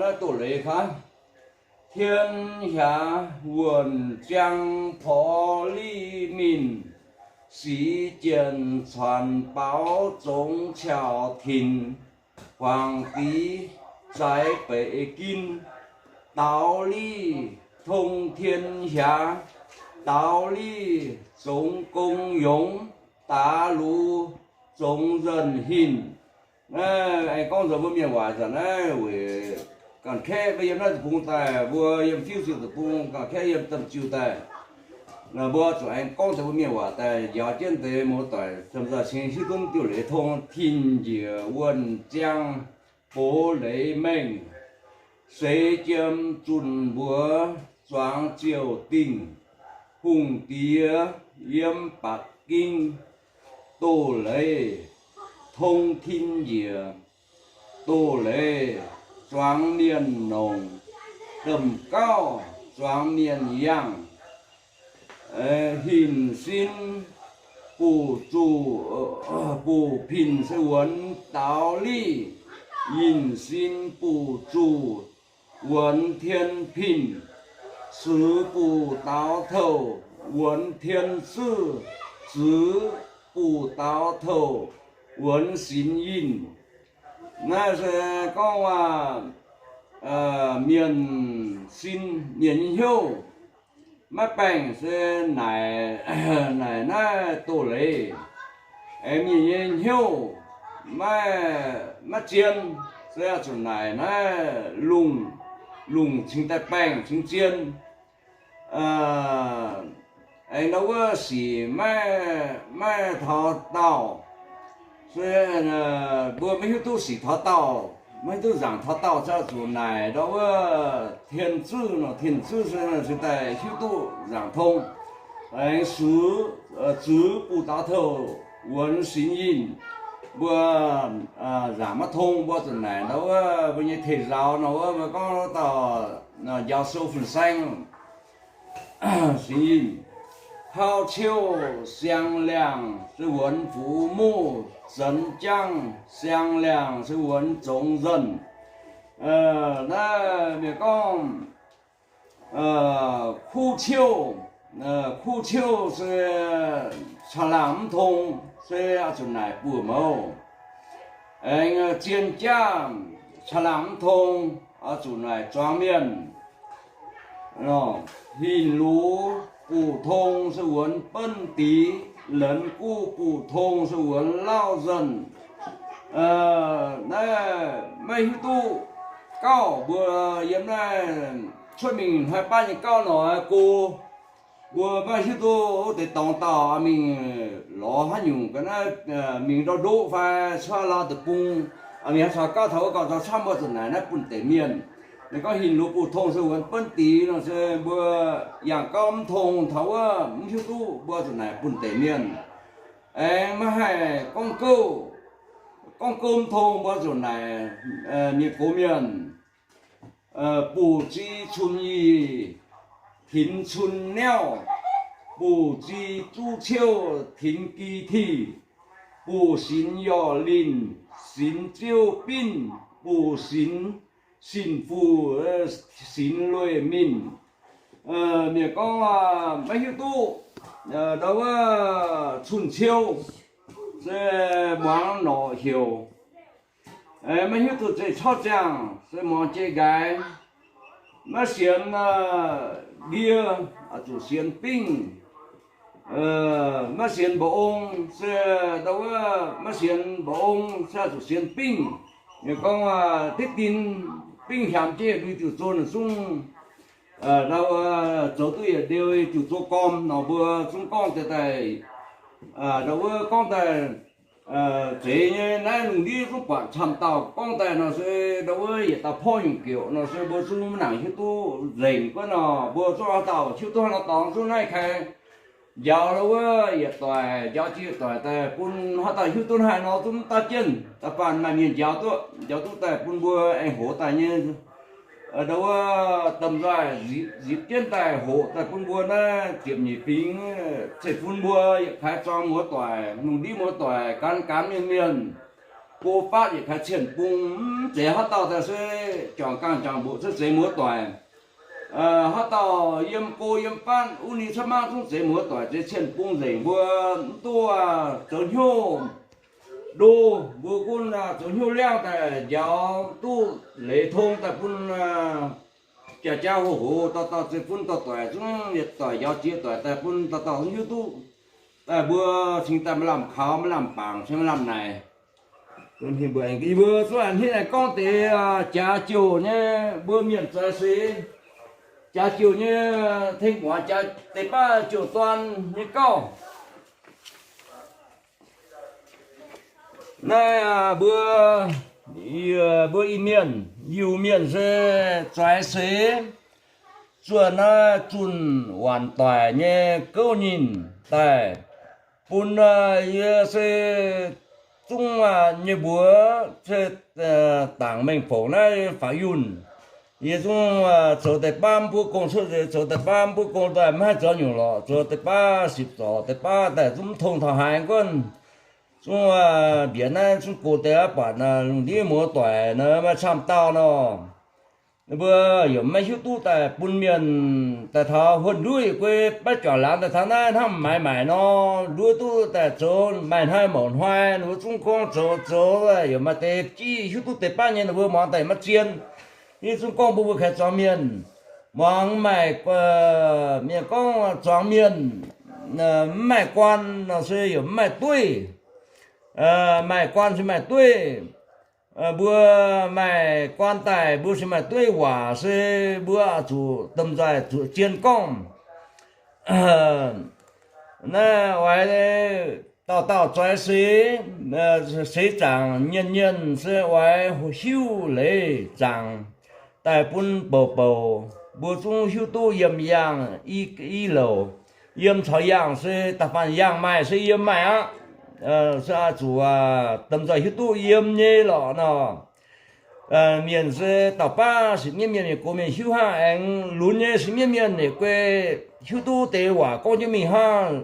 Doz-leiz kaav. Tien hiaax wuonc ziang porv liv mingh, sic jienc cuanx baaux zongx ciaux tinc, huaang-dix zaaix beic gin, daux liv tong tien hiaax, daux liv zongx gong yongz, daaix lux zongx nzengc hinc. Naaiv aengx gorngv nzengc mbuo mienh waac zanc naaiv weic ganh kaeqv mbuo yiem naaiv deic-bung daaih, mbuo yiem fiuv-sic deic-bung ganh kaeqv yiem Damh Ziuh daaih. Mbuo zuqc aengx gorngv nzengc mbuo mienh waac daaih njaaux jienv deix muoz-doic, cingx hiuv duqv diuh leiz tong. Tin-njiec wuonh ziang box leiz mengh, seix jiem zunh mbuox zuangx ziouc dingh, hungh diex yiem ba'ging, doz-leiz tong tin-njiec, doz-leiz zuangx mienh nongc, domh gauv zuangx mienh yangh. Hinc sin buv zuqc, buv pinh se wuonx daux liv. Yinh sin buv zuqc wuonx tien pinh. Suiz buv daux touh wuonx tien zuiz. Zuiz buv daux touh wuonx sinx yinh. Naaiv se gorngv waac mienh sin, mienh nyei hnyouv maiv baengh se naaic, naaic naaiv doz-leiz. Aengx mienh nyei hnyouv maiv, maiv zien se zuqc naaic naaiv lungh, lungh cingx daaih baengh cingx zien. Aengx ndau wuov sic maiv, maiv taux daauh, se mbuo maiv hiuv duqv sic taux daauh, maiv hiuv duqv nzaangc taux daauh, se zuqc naaic ndau wuov tien zuiz nor, tien zuiz se cingx daaih hiuv duqv nzaangc tong. Aengx suiz, zuiz buv daux touh wuonx sinx yinh, mbuo nzaangc maiv tong, mbuo zuqc naaic ndau wuov mbuo nyei teh nzaaux nor, wuov mbuo gorngv dauh njaaux sou fin-saeng sinx yinh. Hau ciouv siang-liangh se wuonx fuqv muv, zenx jangv siang-liangh se wuonx zongx nzengc. Naaiv mienh gorngv kuv ciouv, kuv ciouv se caangh laangh mv tong, se oix zuqc naaic buoz-mouz. Aengx zien jaav caangh laangh mv tong, oix zuqc naaic zuangx mienh. Hinc lux buv tong se wuonx benv dix, lenz guv buv tong se wuonx lauh nzengc. Naaiv maiv hiuv duqv gauh mbuo yiem naaiv cuotv mingh hnoi baav nyei gauh nor go, mbuo maiv hiuv duqv deix dorngx dauh mingh lorz haaix nyungc ga'naaiv mingh ndau ndoqv fai cuotv laa deic-bung, mingh haaix caux gauh taux wuov gauh taux camv, mbuo zuqc naaic naaiv bun deix mienh. Ninh gorngv hinc lux buv tong se wuonx benv dix nor se mbuo yangh gauh mv tong taux wuov mv hiuv duqv, mbuo zuqc naaic bun deix mienh. Aengx maiv haih gorngv gouv, gorngv gouv mv tong, mbuo zuqc naaic mienh gox mienh. Buv zi cun yih, tinx cun niauv, buv zi zuv ciouv, tinx gi tih, buv sinx yorqc linh, sinx ziouv binv, buv sinx sin-fuqv, sinx lueic minh. Mienh gorngv maiv hiuv duqv ndau wuov cun ciouv se muangx norqc heuc, maiv hiuv duqv zeiv corv ziangh se muangx jei nqaix, maiv sienx ndie, zuqc sienx bingv, maiv sienx mba'ong se ndau wuov maiv sienx mba'ong se zuqc sienx bingv. Mienh gorngv diqv dien bingv hiaamx jeiv lui diuc zuoqv zungv ndau zoux duqv yietc ndeu diuc zuoqv gorm nor, mbuo zungv gorngv deix daaih ndau wuov gorngv daaih zeiz nyei. Naaiv lungh ndiev zungv buatc camv dauh gorngv daaih nor se ndau wuov yietc dauh porv nyungc geuc nor se mbuo zungv maiv nangc hiuv duqv nzengc guov nor, mbuo zungv haaix dauh hiuv duqv haaix nor dorngx zungv naaiv kaaix njaaux ndau wuov yietc doic, njaaux jiex doic daaih bun haaix dauh hiuv duqv haaix nor zungv mv daaih jienv daaih faanh maaih mienh njaaux duqv, njaaux duqv daaih bun mbuo aengx hoqc daaih nyei. Ndau wuov domh nzoih nzipc jienv daaih hoqc daaih bun mbuo naaiv ziepc nyeic fingx, zeiv-fun mbuo yietc kaaix zuangx muoz-doic, lungh ndiev muoz-doic, gan gan mienh mienh, Go fatv yietc kaaix cien-bung, mv zeiz haaix dauh daaih se juangc gangh juangc mbuoqc se zeiz muoz-doic. Haaix dauh yiem go yiem fatv wuov ninh cuotv mangv zungv zeiz muoz-doic, zeiz cien-bung nzengc. Mbuo mv duqv zoux hnyouv ndo, mbuo gunv zoux hnyouv liangv daaih njaaux duqv leiz tong daaih bun jaa-jaa hoc-hoc, dauh dauh zeiv-fun dauh doic zungv yietc doic njaaux ziex doic daaih bun dauh dauh zungv hiuv duqv. Daaih mbuo cingx daaih maaih lamh kaux, maaih lamh bangc, cingx maaih lamh naaic. Yie mbuo zungv a'hneiv gorngv deix jaax jouh nyei, mbuo mienh zoix seix jaax jouh nyei, tengx muangx jaax deix baav jouh dorn nyei gauh. Naaiv mbuo, mbuo Iu-Mienh, Iu-Mienh se zoix seix zuoqc naaiv zunh waanc doic nyei gouv nyinh daaih bun yie se zungv nyei mbuox se dangc mengh fongc naaiv faaux yunh. Yie zungv zoux deix baav mv buov gong cuotv, zoux deix baav mv buov gong daaih maiv haih zoux nyungc lorqc, zoux deix baav sipc zorc deix baav daaih zungv mv tong taux haaix guonv. Zungv mbienc naaiv zungv gox deix aqv, buatc lungh ndiev muoz-doic naaiv maaih camv dauh nor. Mbuo yaac maiv hiuv duqv daaih bun mienh daaih taux huonh nduov yietc guei baav juangc laangz daaih taux naaiv hnangv maaiz maaic nor, nduov duqv daaih zoux maaih hnoi mouc hnoi, ninh mbuo zungv gorngv zoux zoux yaac maaih deix jiv hiuv duqv deix baav nyei, ninh mbuo muangx daaih maiv zien. Yie zungv gorngv mbuo mbuo kaaix zuangx mienh, muangx maaih mienh gorngv zuangx mienh mv maaih guaan nor se yaac mv maaih dueiv. Maaih guaan se maaih dueiv. Mbuo maaih guaan daaih mbuo se maaih dueiv waac se mbuo zuqc domh nzoih zuqc zien gorngv. Naaiv oix dauh dauh zoix seix, seix zaangc mienh mienh se oix hiuv leiz zaangc daaih bun bouc bouc, mbuo zungv hiuv duqv yiem yangh i louc. Yiem caux yangh se da'faanh yangh maaih se yiem maaih aqv. Se oix zuqc domh nzoih hiuv duqv yiem nyei lorqc nor. Mienh se dauh baav sipv nyeiv mienh, mienh gox mienh hiuv hnangv, aengx lunx nyei sipv nyeiv mienh yietc guei hiuv duqv deix waac gorngv jienv mingh hnangv.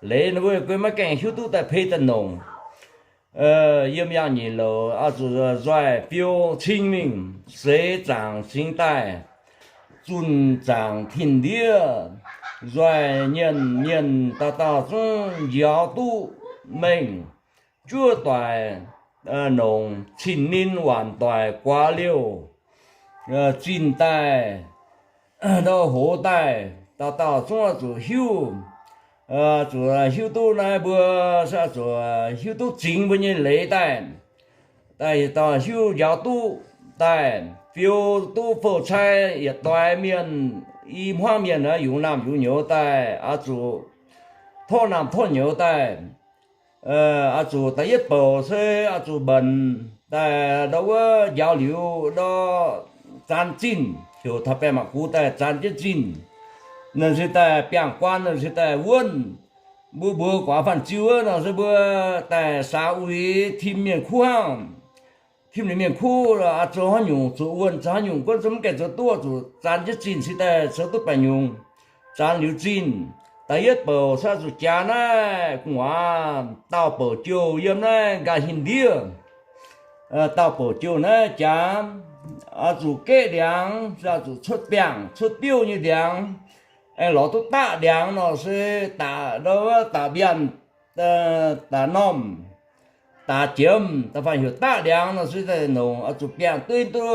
Leiz ninh mbuo yietc guei maiv gaengh hiuv duqv daaih pei daaih nongc. Yiem yangh nyeic louc oix zuqc nzoih fiou cing mingh, seix zaangc cingx daaih, zunh zaangc tin-ndiev, nzoih mienh mienh dauh dauh zungv njaaux duqv mengh juov doic, nongc cin-ninh waanc doic guaax liouh, zinh daaih, ndau hoz daaih, dauh dauh zungv zuqc hiuv, zuqc hiuv duqv naaiv mbuo, zuqc hiuv duqv zingx mbuo nyei leiz daaih, daaih yietc dauh hiuv njaaux duqv daaih, fiou duqv fouv-cai yietc doix mienh, i hmuangv mienh yungz naamh yungz nyouz daaih, oix zuqc tov naamh tov nyouz daaih. Oix zuqc da'yietv bouc se oix zuqc mbenc daaih ndau wuov njaaux liuz ndau zaanx zinh, heuc taux baengh mangc gux daaih zaanx jienv zinh. Naaiv se daaih biangh guaan, naaiv se daaih wuonv. Mbuo mbuox guaax fanh ziu wuov nor se mbuo daaih saax uix tim mienh kuv hnangv. Tim ninh mienh kuv, oix zoux haaix nyungc zuqc wuonh, zoux haaix nyungc guonv zungv mv gaengh zoux duqv, zuqc zaanx jienv zinh se daaih zoux duqv baengc nyungc. Zaanx liuz zinh, da'yietv bouc se oix zuqc jaax naaiv gu'nguaaz dauh bouc jouh yiem naaiv nqa'hingh ndiev. Dauh bouc jouh naaiv jaax, oix zuqc geqv ndiangx, oix zuqc cuotv biangh cuotv biouv nyei ndiangx. Aengx lorz duqv daqv ndiangx nor se daqc, daqc mbianh, daqc normh, daqc jiemx, da'faanh heuc daqv ndiangx nor se daaih nongc oix zuqc biangh dueiv duqv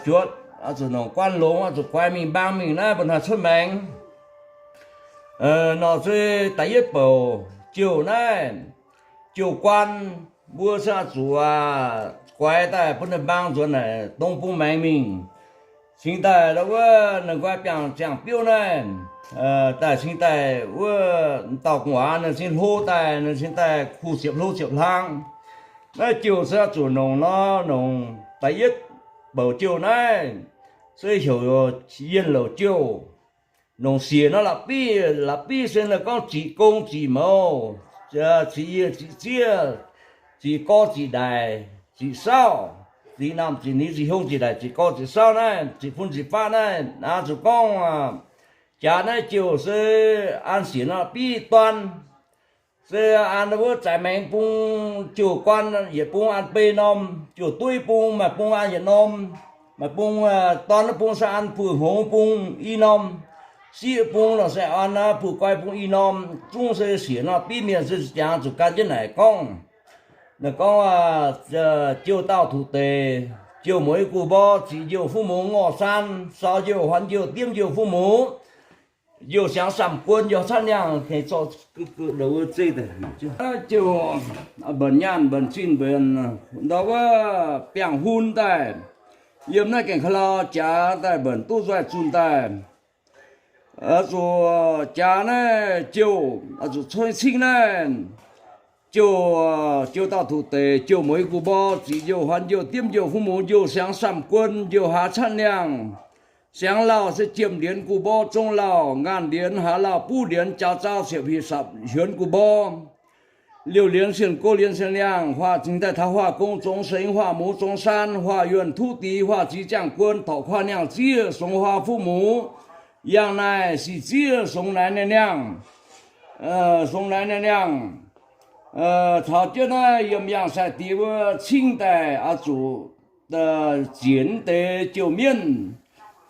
juotc, oix zuqc nongc guaan longx, oix zuqc guaix mingh mbaang mingh naaiv mbuo hnoi cuotv maengx. Nor se da'yietv bouc jouh naaiv, jouh guaan, mbuo se oix zuqc guaix daaih bun ninh mbaang nzuonx naaic dong bung maengx mingh. Cingx daaih wuov ninh guaix biangh ziangh biouv naaiv, daaih cingx daaih wuov dauh gu'nguaaz ninh cingx hlo daaih, ninh cingx daaih kuh ziepc hlo ziepc hlang. Naaiv jouh se oix zuqc nongc nor, nongc da'yietv bouc jouh naaiv se heuc yienh louc jouh. Nongc siec nor la'biv, la'biv se ninh gorngv ziqc gong ziqc mouz, ziqc yie ziqc ziev, ziqc gorx ziqc ndaic ziqc saauv, ziqc namh ziqc niz ziqc hong ziqc ndaic ziqc gorx ziqc saauv naaiv, ziqc fun ziqc faqv naaiv, naaiv zuqc gorngv jaax naaiv jouh se an siec nor la'biv duan. se an wuov zaaix maengx bung, jouh guan yietc bung an beiv norm, jouh dueiv bung maaih bung an yietc norm, maaih bung dorn bung se an puix hngongx bung i norm, siqv bung lorqc se an puix guai bung i norm. Zungv se siec nor biv mienh se jangx zuqc gan jienv naaic gorngv. Naaiv gorngv, jouh dauh tuqv deix, jouh mueiz gu'nguaaz, ziqc jouh fuqv mungz ngorc saan, sau jouh huan jouh diemv jouh fuqv mungz, jouh siangx samh guon, jouh caatv niangh, jouh mbenc nyaanh mbenc zinh mbenc ndau wuov biangh hun daaih, yiem naaiv gaengh ka'lauh jaax daaih mbenc duqv nzoih zunh daaih. Oix zuqc jaax naaiv jouh, oix zuqc cong cingv naaiv jouh, jouh dauh tuqv deix, jouh mueiz gu'nguaaz, ziqc jouh huan jouh diemv jouh fuqv mungz, jouh siangx samh guon, jouh haaz caatv niangh, siangx lauh se jiem ndienx gu'nguaaz, zong lauh ngaanh ndienx, haaz lauh buv ndienx, jaaux zau ciepv hieh sapc hiuonx gu'nguaaz, liouh lienx sienh go lienx sienh liangh, huaah cingx daaih taux huaah gong zongx sengx, huaah mungz zongx saan, huaah yuonh tuqv dix, huaah zix ziangh guon, torqv kuaah niangh zieqv, songx huaah fuqv mungz, yangh naaic sic zieqv, songx naaiv niangh, songx naaiv niangh. Caux jienv naaiv yiem yangh sai diex wuov cingv daaih oix zuqc zieqc deix jouh mienh.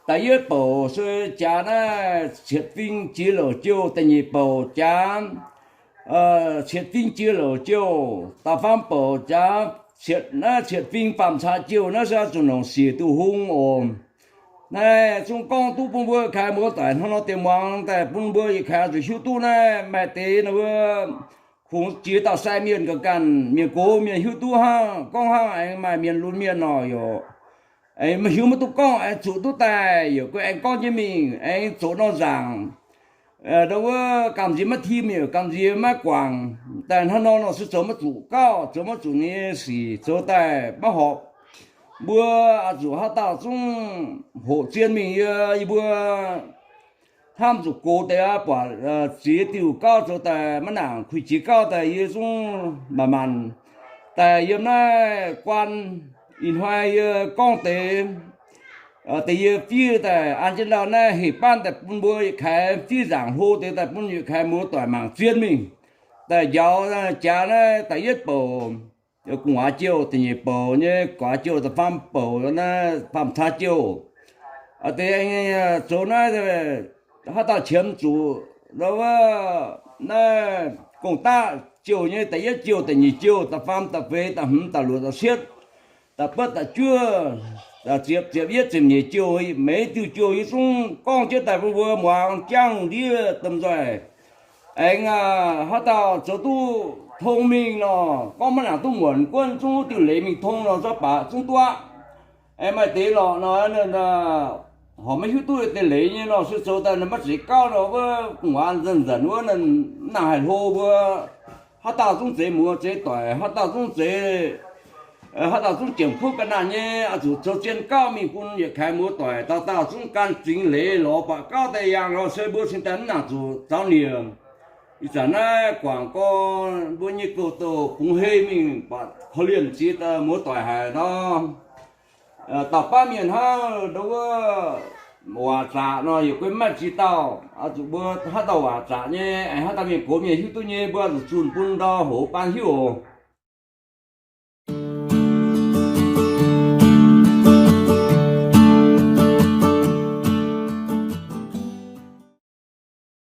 Da'yietv bouc se jaax naaiv cietv fing jiex louc jouh, da'nyeic bouc jaax cietv fing jiex louc jouh, da'faam bouc jaax cietv, naaiv cietv fing faam caax jouh. Naaiv se oix zuqc nongc siec duqv hung oc. Naaiv zungv gorngv duqv bun mbuo yietc kaaix muoz-doic hnangv nor deix muangx daaih, bun mbuo yietc kaaix zuqc hiuv duqv naaiv maaih deix nor wuov kungx jiex dauh sai mienh ga'ganh, mienh gox mienh hiuv duqv hnangv, gorngv hnangv aengx maaih mienh lunx mienh nor yaac aengx hiuv maiv duqv gorngv, aengx zuqc duqv daaih yaac guei aengx gorngv jienv mingh, aengx zoqc nor nzaangc. Ndau wuov gamh nziex maiv tim yaac gamh nziex maiv guangc. Daaih hnangv nor nor se zoux maiv zuqc gauh, zoux maiv zuqc nyei sic, zoux daaih maiv horpc. Mbuo oix zuqc haaix dauh zungv hoqc zien mingh. Yie, yie mbuo hnamv zuqc gox deix aqv, buatc ziex diuh gauh zoux daaih maiv nangc, kuih jiex gauh daaih yie zungv maanc maanc daaih yiem naaiv guan ih hnoi yie gorngv deix, deix yie fiev daaih an jienv lauh naaiv heh banv daaih bun mbuo yietc kaaix fiev nzaangc hlo deix daaih bun yietc kaaix muoz-doic mangc zien mingh. Daaih njaaux jaax naaiv da'yietv bouc gu'nguaaz jouh, da'nyeic bouc nyei guaax jouh, da'faam bouc naaiv faam caax jouh. Deix zoux naaiv haaix dauh qiemx zuqc, wuov, naaiv gong-daqv jouh nyei da'yietv jouh, da'nyeic jouh, da'faam, da'feix, da'hmz, da'luoqc, da'cietv, da'betv, da'juov, da'ziepc, ziepc yietv, ziepc nyeic jouh. Meih diuh jouh yie zungv gorngv jienv daaih bun mbuo muangx jangv ndiev domh nzoih. Aengx haaix dauh zoux duqv tong mingh nor, gorngv maiv nangc duqv muonc guonv zungv diuh leiz mingh tong nor zorqv baac zungv duqv aqv. Aengx maaih deix lorqc nor, horpc maiv hiuv duqv deix leiz nyei nor, se zoux daaih maiv zeiz gauh nor, wuov gu'nguaaz nzanc nzanc wuov mv nangc haih hlo mbuo. Haaix dauh zungv zeiz muoz zeiz doic, haaix dauh zungv zeiz, haaix dauh zungv jemc kuv ga'naanh nyei, oix zuqc zoux zien gauh mingh bun yietc kaaix muoz-doic dauh dauh zungv gan zingx leiz lorz buatc gauh daaih yangh nor, se mbuo cingx daaih mv nangc zuqc zaux niec. Ih zanc naaiv guangc gorn mbuo nyei gouv-douh bungx hei mingh buatc korv-lienh ziex dauh muoz-doic haic nor. Dauh baav mienh hnangv ndau wuov waac zaqc nor, yie guei mv maaih ziex dauh. Oix zuqc mbuo haaix dauh waac zaqc nyei, aengx haaix dauh mienh gox mienh hiuv duqv nyei, mbuo zuqc zunh bun ndau hoz baan hiuv oc.